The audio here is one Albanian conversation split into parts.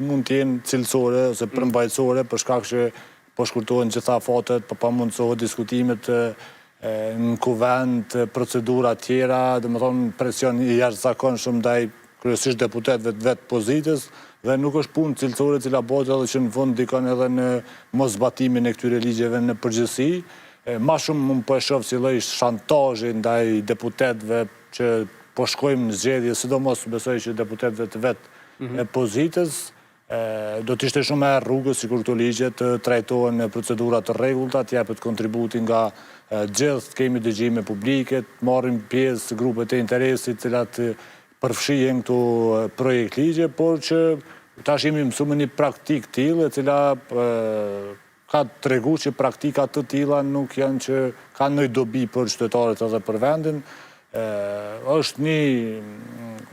mund të jenë cilësore ose përmbajtësore për shkak që po shkurtohen gjitha afatet, po pamundësohet diskutimet në kuvend, procedura tjera, domethënë presion i jashtëzakonshëm ndaj kryesisht deputetëve të vetë pozitës dhe nuk është punë cilësore e cila bëhet edhe që në fund ndikon edhe në moszbatimin e këtyre ligjeve në përgjithësi. Ma shumë unë po e shoh si lloj shantazhi ndaj deputetëve që po shkojmë në zgjedhje, sidomos besoj që deputetëve të vetë pozitës, do të ishte shumë e rrugës sikur këto ligje të trajtohen në procedura të rregullta, të jepet kontributi nga gjithë, të kemi dëgjime publike, të marrin pjesë grupet e interesit, të cilat përfshihen këto projektligje, por që tash jemi mësu me një praktikë tillë e cila ka tregu që praktika të tilla nuk janë që kanë ndonjë dobi për qytetarët edhe për vendin. Është një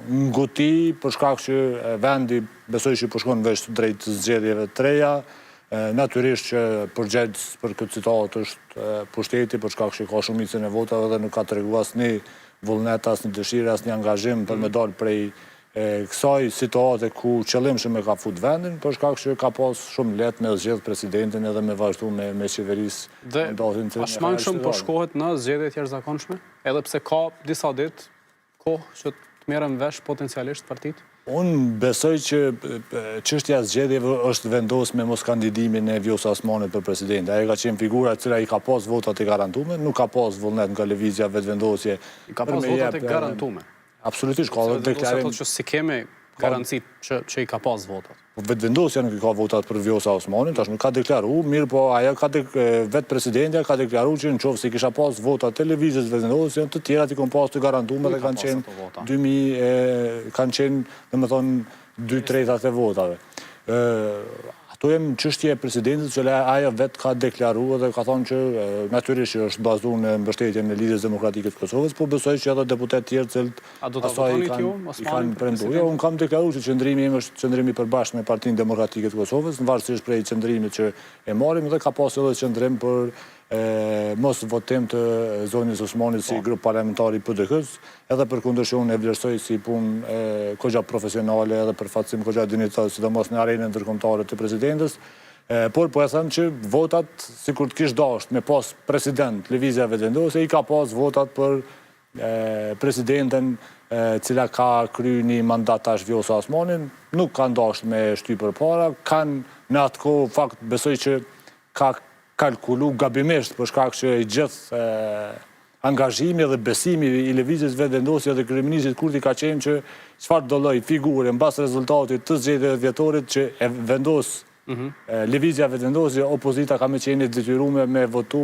nguti për shkak që vendi besoj që po shkon veç drejt zgjedhjeve të reja. Natyrisht që përgjegjës për këtë situatë është pushteti për shkak që ka shumicën e votave dhe nuk ka tregu asnjë vullnet, asnjë dëshirë, asnjë angazhim për me dalë prej kësaj situate ku qëllimshëm e ka fut vendin, për shkak që ka pas shumë lehtë me zgjedh presidentin edhe me vazhdu me me qeveris Dhe mandatin të pashmangshëm po shkohet në zgjedhje të jashtëzakonshme, edhe pse ka disa ditë kohë që të merren vesh potencialisht partitë? Unë besoj që çështja e zgjedhjeve është vendos me moskandidimin e Vjosa Osmanit për presidente. Ajo ka qenë figura e cila i ka pas votat e garantume, nuk ka pas vullnet nga Lëvizja Vetëvendosje I ka për pas me votat jep e garantume. Absolutisht, ka edhe Vetëvendosja deklarim. thotë që s'i kemi garanci që, që i ka pas votat. Po Vetëvendosja nuk i ka votat për Vjosa Osmanin, tash nuk ka deklaru, mirë po ajo ka dek, vetë presidentja ka deklaru që në qoftë se i kisha pas votat e Lëvizjes Vetëvendosje, të tjerat i kom pas të garantume Ku i dhe ka kanë pas qenë ato vota? 2000 e, kanë qenë, domethënë, 2/3 e votave. Ë ato janë çështje e presidentit që ajo vetë ka deklaru edhe ka thonë që natyrisht që është bazuar në mbështetjen e Lidhjes Demokratike të Kosovës, po besoj që edhe deputetë tjerë të cilët A do ta asaj i votonit kanë ju i Osmanin kanë për premtuar. Jo, president? unë kam deklaruar që qëndrimi im është qëndrim i përbashkët me Partinë Demokratike të Kosovës, në varësisht prej qëndrimit që e marrim dhe ka pas edhe qëndrim për e, mos votim të zonjës Osmanit si Po. grup parlamentar i PDK-s, edhe përkundër që unë e vlerësoj si punë e, goxha profesionale edhe përfaqësim goxha dinjitoz, sidomos në arenën ndërkombëtare të presidentës. E, por po e them që votat, sikur të kish dasht me pas president Lëvizja Vetëvendosje, i ka pas votat për e, presidenten e, cila ka kry një mandat tash Vjosa Osmanin, nuk kanë dasht me shty përpara, kanë në atë kohë fakt besoj që ka kalkulu gabimisht për shkak që i gjithë e, angazhimi dhe besimi i Lëvizjes Vetëvendosje dhe kryeministrit Kurti ka qenë që çfarë do lloj figure mbas rezultatit të zgjedhjeve të dhjetorit që e vendos e, Lëvizja Vetëvendosje, opozita ka me qenë e detyruar me votu.